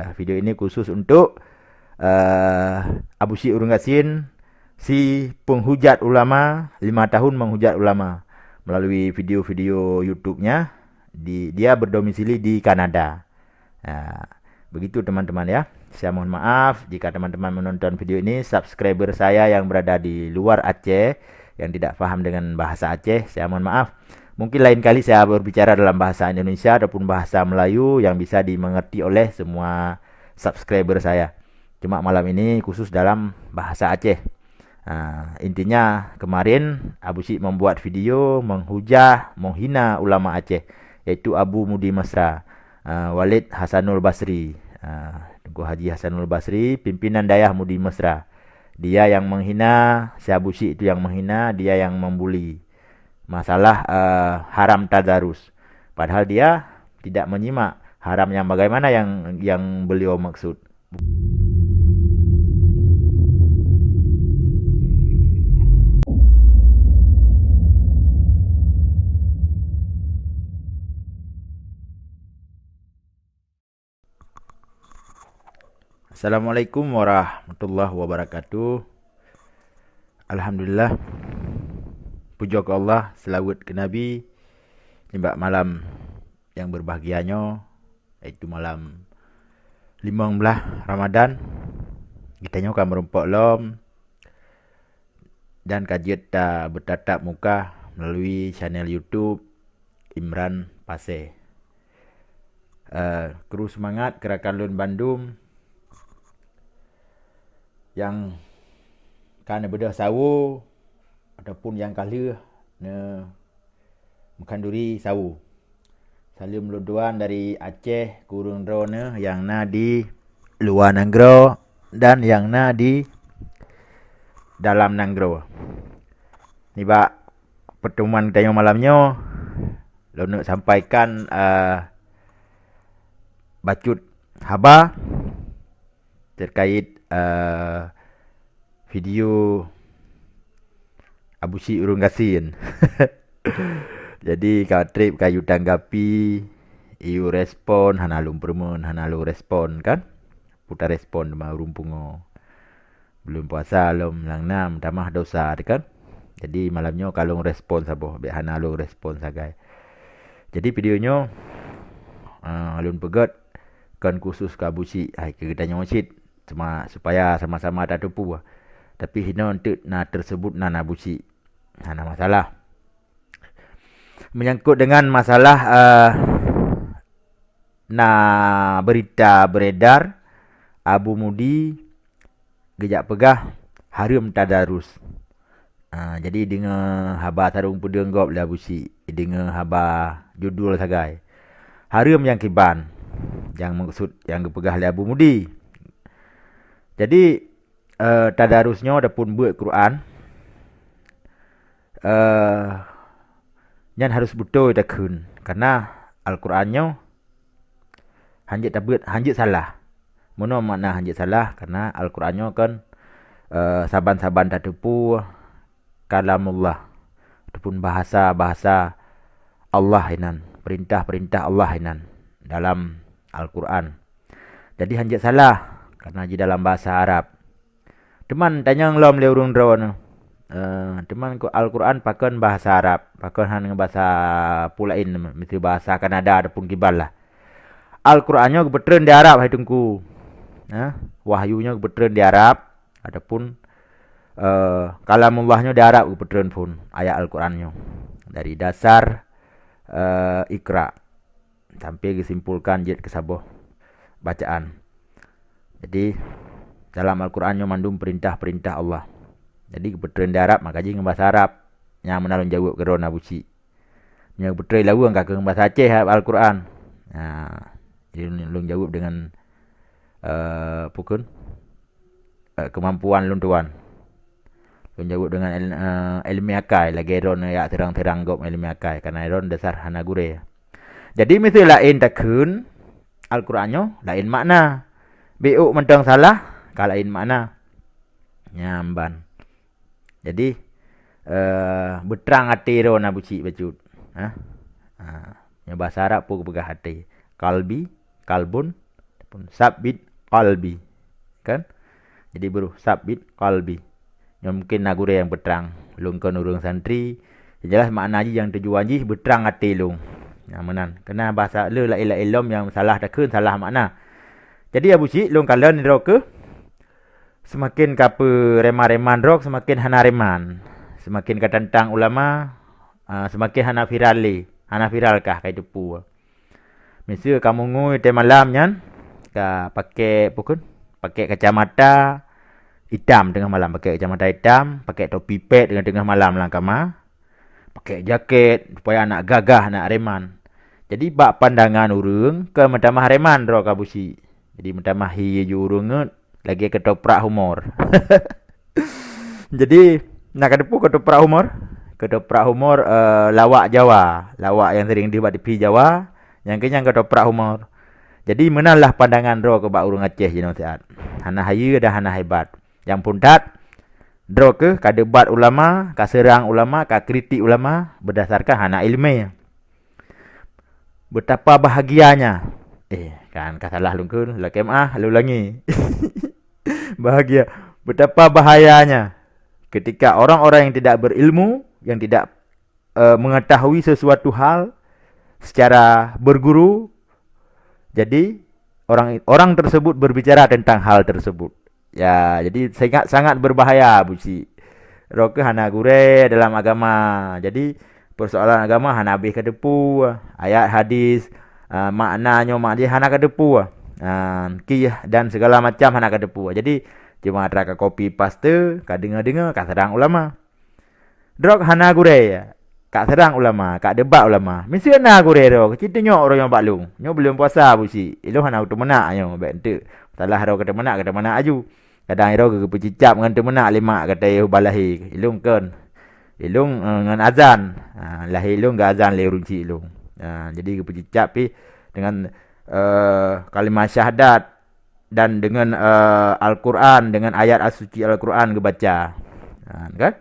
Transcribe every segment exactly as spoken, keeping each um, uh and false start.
Ah, video ini khusus untuk, eh, Abu Syik Ureuëng Gasien, si penghujat ulama, lima tahun menghujat ulama melalui video-video YouTube-nya. Di, dia berdomisili di Kanada. Ah, begitu teman-teman ya. Saya mohon maaf jika teman-teman menonton video ini, subscriber saya yang berada di luar Aceh, yang tidak paham dengan bahasa Aceh, saya mohon maaf. Mungkin lain kali saya berbicara dalam bahasa Indonesia ataupun bahasa Melayu yang bisa dimengerti oleh semua subscriber saya. Cuma malam ini khusus dalam bahasa Aceh. Ah, intinya kemarin Abu Syik membuat video menghujah, menghina ulama Aceh, yaitu Abu Mudi Mesra, ah, Walid Hasanul Basri. Ah, Teungku Haji Hasanul Basri, pimpinan dayah Mudi Mesra. Dia yang menghina, si Abu Syik itu yang menghina, dia yang membuli. Masalah, eh, haram tadarus. Padahal dia tidak menyimak haram yang bagaimana yang, yang beliau maksud. Assalamualaikum warahmatullahi wabarakatuh. Alhamdulillah. Pujoe keu Allah, seulaweuet keu Nabi. Nibak malam nyang beubahgia nyoe, yaitu malam limong blaih Ramadan, geutanyoe ka meurumpok lom dan ka jeuet ta beutatap muka melalui channel YouTube Imran Pasé. Eh, kru seumangat keu rakan lôn bandum nyang ka neubeudôh sawo ataupun nyang ka lheueh neumeukhaduri sawo. Saleuem lôn tuan dari Aceh keu ureuëng droeneuh nyang na di luwa nanggroe dan nyang na di dalam nanggroe. Nibak pertemuan geutanyoe malam nyoe, lôn neuk sampaikan, eh, bacut haba terkait, eh, video Abu Syik Ureuëng Gasien. Jadi ka treb ka yue tanggapi, yue respon, hana lôn peureumeun, hana lôn respon kan. Peue tarespon teuma ureuëng pungo. Buleuen puasa lom nyang na meutamah dosa teuh kan. Jadi malam nyoe ka lôn respon saboh, bék hana lôn respon sagai. Jadi video nyoe, ah, lôn peugét kon khusus keu Abu Syik, hai keu geutanyoe cit. Cuma supaya sama-sama tateupeue. Tapi hinoe enteuk na teuseubut nan Abu Syik. Hana masalah. Menyangkut dengan masalah, eh, na berita beredar, Abu Mudi geujak peugah hareuem tadarus. Ah, jadi deungoe haba sarong peudeueng gob lé Abu Syik, deungoe haba judul sagai. Hareuem nyang kiban, nyang meukeusut nyang geupeugah lé Abu Mudi. Jadi, eh, tadarus nyoe ataupun beuet Quran, eh, nyan harus beutôi takheun, karena Al-Quran nyoe hanjeuet tabeuet, hanjeuet salah. Meunoe makna hanjeuet salah, karena Al-Quran nyoe kan, eh, saban-saban tateupeue kalamullah ataupun bahasa-bahasa Allah inan, perintah-perintah Allah inan dalam Al-Quran. Jadi hanjeuet salah, karena ji dalam bahasa Arab. Teuma tanyong lom lé ureuëng droeneuh. Eh, teuma keu Al-Quran pakon bahasa Arab, pakon hana ngon bahasa peue laén, miseue bahasa Kanada ataupun kiban lah. Al-Quran nyoe geupeutreun di Arab, hai Teungku. Nah, wahyu nyoe geupeutreun di Arab, ataupun, eh, kalamullah nyoe di Arab geupeutreun phon ayat Al-Quran nyoe. Dari dasar, eh, Iqra sampai geusimpulkan jeuet keu saboh bacaan. Jadi, dalam Al-Quran nyoe mandum perintah-perintah Allah. Jadi, geupeutreun di Arab, maka jih ngon bahasa Arab. Nyang meunan lôn jaweueb keudroe Abu Syik. Nyang geupeutreun laweueng ka keuh ngon bahasa Aceh Al-Quran. Nah, jadi lôn, lôn jaweueb dengan, eh, peue kheun, eh, kemampuan lôn tuan. Lôn jaweueb dengan il-, eh, ilmiah akai, lagée droeneuh jak seurang-seurang gob ilmiah akai, karena droeneuh dasar hana gurée. Jadi, miseue laén takheun Al-Quran nyoe laén makna. Bék ôk mantong salah, ka laén makna. Nyan ban. Jadi, eh, beutrang até droeneuh Abu Syik bacut. Ha? Ha. Nyoe bahasa Arab peue geupeugah até. Kalbi, kalbun, Pun sabbit qalbi. Kan? Jadi beuruh sabbit qalbi. Nyoe mungkin na gurée nyang peutrang. Lôn kon ureuëng santri. Yang jelas makna jih nyang tujuan jih beutrang até lôn. Nah, meunan. Kena bahasa le laén-laén lom nyang salah takheun salah makna. Jadi Abu Syik lôn kalon droe keuh seumaken ka peureman-reman droe seumaken hana reman. Seumaken ka tantang ulama, ah, seumaken hana viral lé, hana viral kah ka iteupeue. Miseue ka meungui watée malam nyan, ka pakai apa kun? Pakai kacamata itam teungoh malam, pakai kacamata itam, pakai topi pet teungoh-teungoh malam lam kama, pakai jakét supaya nak gagah, nak reman. Jadi bak pandangan ureuëng ka meutamah reman droe ka Abu Syik. Jadi meutamah hi ju ureuëng ngeut lagée keutoprak humor. Jadi na kateupeue keutoprak humor? Keutoprak humor, eh, lawak Jawa, lawak nyang sering deuh bak TV Jawa, nyang keu nyang keutoprak humor. Jadi meunan lah pandangan droe keu bak ureuëng Aceh jinoe siat. Hana hayeue dan hana hebat. Nyang phon that, droe keuh ka debat ulama, ka seurang ulama, ka kritik ulama berdasarkan hana iéleumé. Betapa bahagianya. Eh, kan ka salah lungkun, lakée meuah, lôn ulangi. Bahagia. Betapa bahayanya ketika orang-orang yang tidak berilmu, yang tidak, eh, mengetahui sesuatu hal secara berguru, jadi orang, orang tersebut berbicara tentang hal tersebut. Ya, jadi sangat-sangat berbahaya Abu Syik. Droe keuh hana gurée dalam agama. Jadi persoalan agama hana habéh kateupeue, ayat hadis, ah, makna nyoe mak jih hana kateupeue. Ah, kiyah dan segala macam hana kateupeue. Jadi cuma atra ka copy paste, ka deungoe-deungoe, ka seurang ulama. Droe hana gurée, ka seurang ulama, ka debat ulama. Miseue na gurée droe, ci tunyok uroe nyoe bak lôn. Nyoe buleuen puasa Abu Syik. Ilôn hana teumeunak nyoe, bék enteuk. Salah droe ka teumeunak, ka teumeunak aju. Kadang droe geupeucicap ngon teumeunak lé mak gata yôh bah lahé. Ilôn kon. Ilôn, eh, ngon azan. Ha, lahé ilôn geuazan lé ureuëng chik ilôn. Ha, jadi geupeucicap pih dengan, eh, kalimah syahadat dan dengan, eh, Al-Quran, dengan ayat suci Al-Quran geubaca. Ha, kan?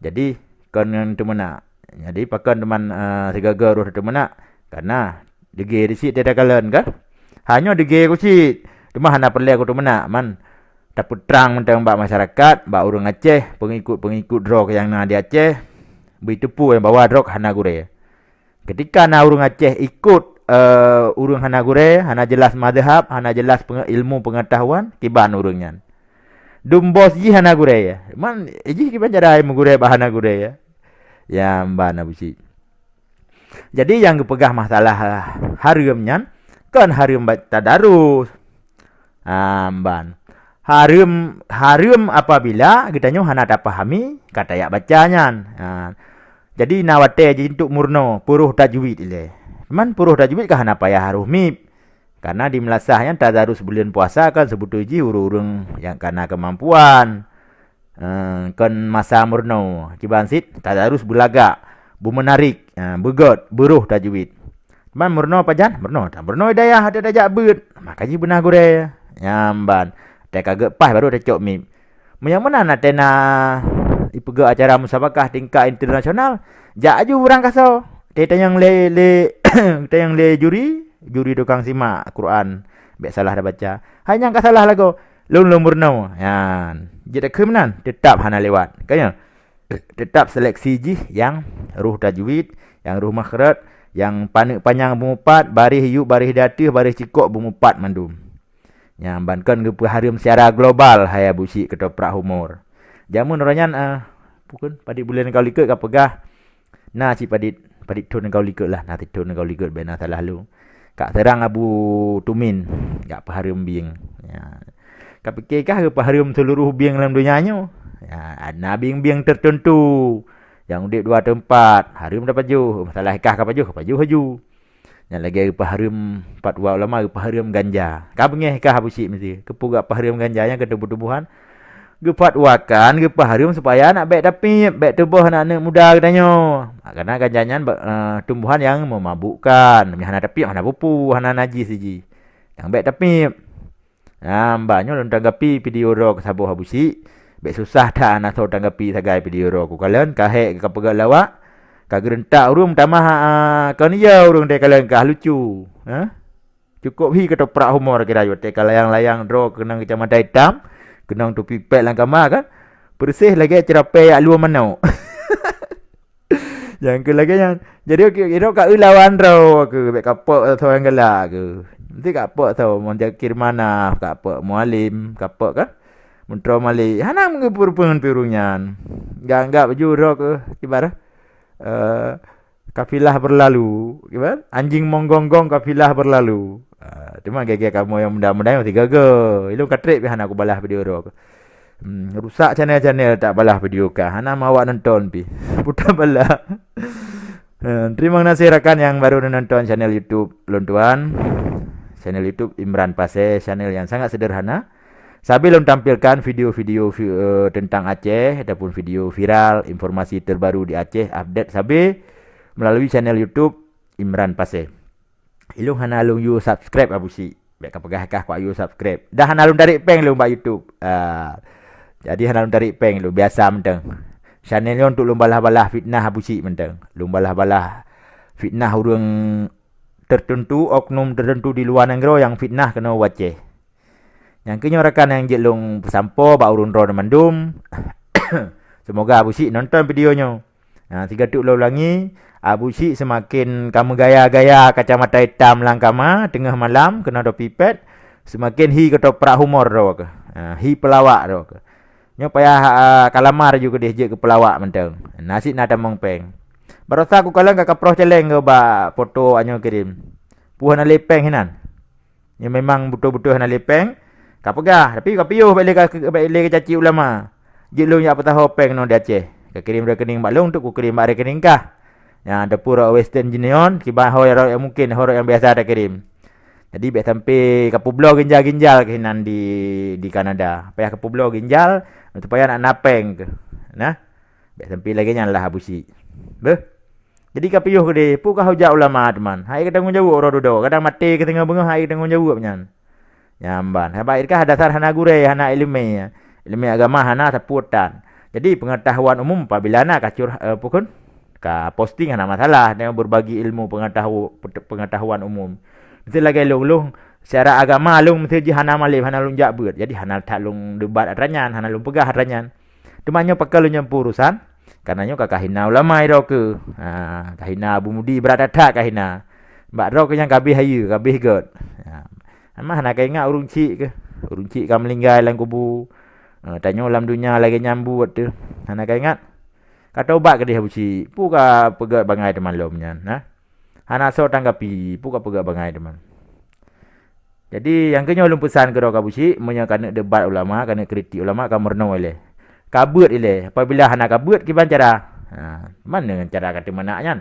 Jadi kon ngon teumeunak. Jadi pakon teuma, eh, sigaga roh teumeunak? Karena degée di sit teukalon kan? Hanyoe degée ku cit. Teuma hana peureulée ku teumeunak man tapeutrang mantong bak masyarakat, bak ureuëng Aceh, pengikut-pengikut droe nyang na di Aceh, beuteupeue bahwa droe hana gurée. Ketika na ureuëng Aceh ikut, eh, ureuëng hana gurée, hana jelas mazhab, hana jelas penge-, ilmu pengetahuan, kiban ureuëng nyan. Dum bos jih hana gurée. Man jih kiban cara meugurée bak hana gurée. Ya, mban Abu Syik. Jadi nyang geupeugah masalah hareuem nyan kon hareuem bak tadarus. Ha, mban. Hareuem, hareuem apabila geutanyoe hana tapahami kata yak baca nyan. Ha. Jadi na watée jih untuk meurunoe peuroh tajwid ilée. Man peuroh tajwid ka hana payah harôh mib. Karena di meulasah nyan tadarus buleuen puasa kan seubeutôi jih ureuëng-ureuëng nyang kana keumampuan. Eh, kon masa meurunoe, kiban sit tadarus beulagak, beumeunarik, eh, beugét, beuroh tajwid. Teuma meurunoe pajan? Meurunoe, ta meurunoe dayah até tajak beuet, maka jih beuna gurée. Nyamban, até ka gét paih baru tacok mib. Meunyoe meunan até na ipeugét acara musabakah tingkat internasional, jak aju urang kasoe. Até tanyong lé, lé, tanyong lé juri, juri tukang simak Quran, bék salah tabaca. Hai nyang ka salah lagoe, lôn lôn meurunoe. Nyan, jeuet takheun meunan, teutab hana lewat. Ka nyoe? Teutab seleksi jih nyang roh tajwid, nyang roh makhraj, nyang paneuk panyang beumupat, baréh yup, baréh di ateueh, baréh sikok beumupat mandum. Nyang ban kon geupeuhareuem secara global hai Abu Syik keutoprak humor. Jameun uroe nyan, eh, pukon padit buleuen ka likot ka peugah, na cit padit, padit thon ka likot lah, na sithon ka likot bék na salah lôn. Ka seurang Abu Tumin, jak peuhareuem bieng. Ya. Ka pike kah geupeuhareuem seuluruh bieng lam donya nyoe? Ya, na bieng-bieng teuteuntu nyang udeb dua teumpat, hareuem tapajoh, masalah kah ka pajoh, ka pajoh aju. Nyang lagée geupeuhareuem fatwa ulama, geupeuhareuem ganja. Ka beungéh kah Abu Syik meusti? Keupeue geupeuhareuem ganja nyang keu tuboh-tubohan? Geufatwakan, geupeuhareuem supaya nak bék tapiep, bék tuboh aneuk-aneuk muda geutanyoe. Karena ganja nyan ba-, eh, tumbuhan nyang memabukkan. Nyang hana tapiep, hana pupu, hana najis jih. Nyang bék tapiep. Nah, mba nyoe lôn tanggapi video droe keu saboh Abu Syik. Bék susah that hana soe tanggapi sagai video droe keu kalon, ka hék ka peugah lawak, ka geureuntak ureuëng meutamah, ah, kon iya ureuëng teukalon kah lucu. Ha? Cukup hi keutoprak humor kira watée ka layang-layang droe keunong kacamata itam, keunong tupi pet lam kama kan. Persis lagée ceurapée jak luem manok. Nyang keu lagée nyan. Jadi, oke, irok ka eu lawan droe keu, bék kapok soe nyang galak keu. Mesti kapok soe, Muzakkir Manaf, kapok Mualim, kapok kan? Muntroe Malik. Hana meungeupeu-peu ngon ureuëng nyan. Gak-gak baju droe keu, kibar. Eh, kafilah berlalu, kibar? Anjing menggonggong kafilah berlalu. Ah, cuma gaya-gaya kamoe nyang muda-muda nyoe sigaga. Ilôn ka trép pih hana kubalah video droe keu. Hmm, rusak channel-channel tak balah video kah. Hana mawak nonton pih. Putar balah. Eh, terima kasih rakan yang baru menonton channel YouTube lôn tuan. Channel YouTube Imran Pasé, channel yang sangat sederhana. Sambil lôn tampilkan video-video vi-, eh, tentang Aceh ataupun video viral, informasi terbaru di Aceh, update sabe melalui channel YouTube Imran Pasé. Ilôn hana lôn yue subscribe Abu Syik. Bék kapeugah kah kuat yue subscribe. Dah hana lôn tarék péng lôn bak YouTube. Ah. Jadi hana lôn tarék péng lôn, biasa mantong. Channel nyoe untuk lôn balah-balah fitnah Abu Syik mantong. Lôn balah-balah fitnah ureuëng tertentu, oknum tertentu di luwa nanggroe nyang fitnah keunoe u Aceh. Nyang keu nyoe rakan nyang jeuet lôn peusampoe bak ureuëng droe mandum. Seumoga Abu Syik nonton video nyoe. Nah, sigoe teuk lôn ulangi, Abu Syik seumaken ka meugaya-gaya kacamata itam lam kama teungoh malam keunoe topi pet, seumaken hi keutoprak humor droe keu. Ha, hi peulawak droe keu. Nyoe payah, ah, kalamar ju keudeh jeuet keu peulawak mantong. Nasib na tamong péng. Barosa kukalon ka kaproh caleng keu bak foto awak nyoe kirém. Peue hana lé péng hinan. Nyoe memang beutôi-beutôi hana lé péng. Kapeugah, tapi kapiôh bék lé ka, bék lé kacaci ulama. Jeuet lôn jak peusaho péng nyoe di Aceh. Kakirém rekening bak lôn, untuk kukirém bak rekening kah. Nyang teupeu rot Western Union, kiban ho rot nyang mungken, ho rot nyang biasa takirém. Jadi bék sampai kapeubloe ginjal-ginjal keuh hinan di, di Kanada. Payah kapeubloe ginjal, supaya nak na péng keuh. Nah, bék sampai lagée nyan lah Abu Syik. Beuh. Jadi kapiôh keudeh, peue kah hujat ulama teuma? Hai geutanggong jaweueb uroe dudoe, kadang maté keuh teungoh beungoh hai geutanggong jaweueb nyan. Nyan ban. Sabab kah dasar hana gurée, hana iéleumé. Iéleumé agama hana sapeue tan. Jadi pengetahuan umum apabila na ka curh-, eh, peue kon? Ka posting hana masalah, dengan berbagi ilmu pengetahu-, pengetahuan umum. Miseu lagée lôn, lôn secara agama lôn miseu jih hana malém, hana lôn jak beuet. Jadi hana that lôn debat atra nyan, hana lôn peugah atra nyan. Teuma nyoe pakon lôn nyoe peurusan, karena nyoe ka kahina ulama droe keuh. Ha, kahina Abu Mudi brat that-that kahina. Bak droe keuh nyang kabeh hayeue, kabeh gét. Ha, amah hana kaingat ureuëng chik keuh. Ureuëng chik ka meulinggai lam kubu. Ha, tanyoe lam donya lagée nyan buet teuh. Hana kaingat. Ka taubat keudeh Abu Syik. Peue ka peugét bangai teuma lom nyan, ha? Hana soe tanggapi, peue ka peugét bangai teuma. Jadi, nyang keu nyoe lôn peusan keudroe Abu Syik, meunyoe keuneuk debat ulama, keuneuk kritik ulama, ka meurunoe ilée. Ka beuet ilée, apabila hana ka beuet, kiban cara? Ha, meunan cara ka teumeunak nyan?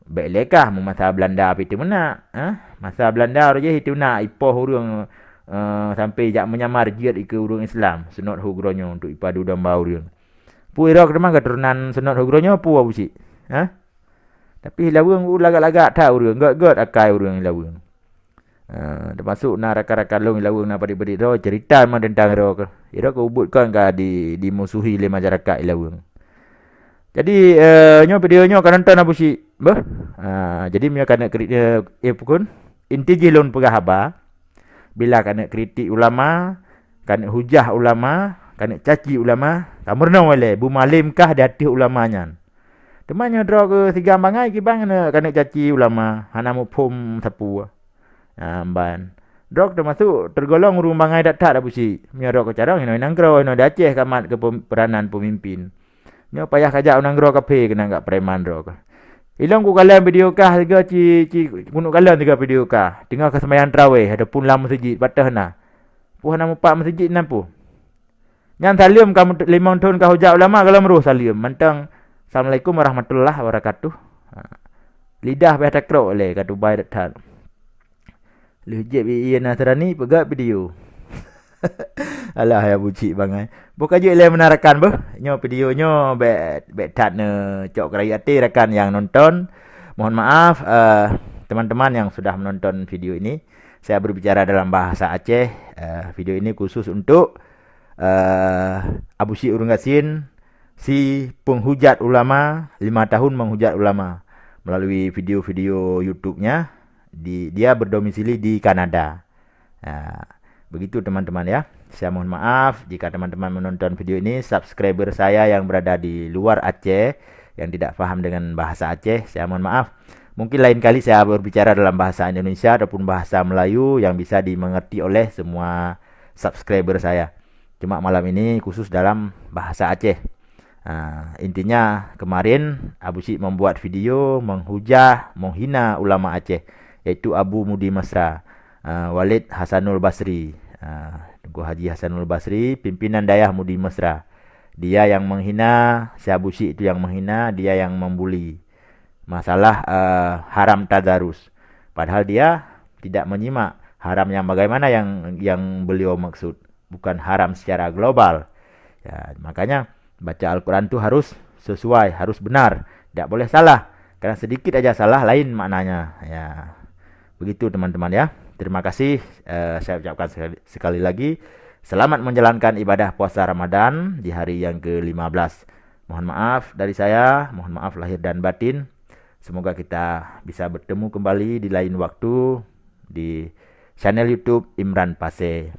Bék lé kah, meumasa Belanda pih teumeunak, ha? Masa Belanda roh jih teumeunak, ipoh ureuëng, eh, sampai jak meunyamar jeuet ikeue ureuëng Islam, seunot hu geuronyoe untuk ipadu domba ureuëng. Peue irok teuma keuturonan seunot hu geuronyoe peue Abu Syik? Ha? Tapi Ilaweueng u lagak-lagak that ureuëng, gét-gét akai ureuëng Ilaweueng. Eh, teumasuk na rakan-rakan lôn Ilaweueng na padit-padit droe, cerita memang teuntang droe keuh. Irok keu ubit kon ka di, dimusuhi lé masyarakat Ilaweueng. Jadi, eh, nyoe video nyoe ka nonton Abu Syik, beuh. Ah, jadi meunyoe keuneuk kri-, eh, eh, peue kon? Inti jih lôn peugah haba, bila keuneuk kritik ulama, keuneuk hujah ulama, keuneuk caci ulama, ka meurunoe ilée, beumalém kah di ateueh ulama nyan. Teuma nyoe droe keuh sigam bangai kiban keuneuk, keuneuk caci ulama, hana muphom sapeue. Ha, ban. Droe teumasuk teugolong ureuëng bangai that-that Abu Syik. Meunyoe droe keuh carông inoe nanggroe, inoe di Aceh ka mat keu pem-, peranan peumimpin. Nyoe payah kajak u nanggroe kaphé keunan gak preman droe keuh. Ilong kukalon video kah sigoe ci, ci, kuneuk kalon sigoe video kah. Teungoh ka seumayang taraweh ataupun lam meuseujid, pat na. Peue hana mupat meuseujid nan peue. Nyan saleuem ka mut-, limong thon ka hujat ulama, gohlom roh saleuem. Mantong, "Assalamualaikum warahmatullahi wabarakatuh." Ha. Lidah payah takrok lé, ka tubai that-that. Lheueh jép ie Nasrani peugah video. Alah, ya bucik bangai. Boh ka jeuet lé meunan rakan beuh. Nyoe video nyoe bék, bék that neucok keurayeuk até rakan nyang nonton. Mohon maaf, eh, teman-teman yang sudah menonton video ini. Saya berbicara dalam bahasa Aceh. Eh, video ini khusus untuk, eh, Abu Syik Ureuëng Gasien, si penghujat ulama, lima tahun menghujat ulama melalui video-video YouTube-nya. di, dia berdomisili di Kanada. Nah, begitu teman-teman ya. Saya mohon maaf jika teman-teman menonton video ini, subscriber saya yang berada di luar Aceh, yang tidak paham dengan bahasa Aceh, saya mohon maaf. Mungkin lain kali saya berbicara dalam bahasa Indonesia ataupun bahasa Melayu yang bisa dimengerti oleh semua subscriber saya. Cuma malam ini khusus dalam bahasa Aceh. Ha, intinya kemarin Abu Syik membuat video menghujah, menghina ulama Aceh, yaitu Abu Mudi Mesra, ha, Walid Hasanul Basri, ha, Teungku Haji Hasanul Basri, pimpinan dayah Mudi Mesra. Dia yang menghina, si Abu Syik itu yang menghina, dia yang membuli masalah, eh, haram tadarus. Padahal dia tidak menyimak haram yang bagaimana yang, yang beliau maksud. Bukan haram secara global. Ya, makanya baca Al-Quran tu harus sesuai, harus benar. Tidak boleh salah. Karena sedikit aja salah, lain maknanya. Ya. Begitu teman-teman ya. Terima kasih, eh, saya ucapkan sekali, sekali lagi. Selamat menjalankan ibadah puasa Ramadan di hari yang ke lima belas. Mohon maaf dari saya, mohon maaf lahir dan batin. Semoga kita bisa bertemu kembali di lain waktu di channel YouTube Imran Pasé.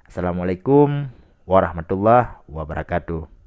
Assalamualaikum warahmatullahi wabarakatuh.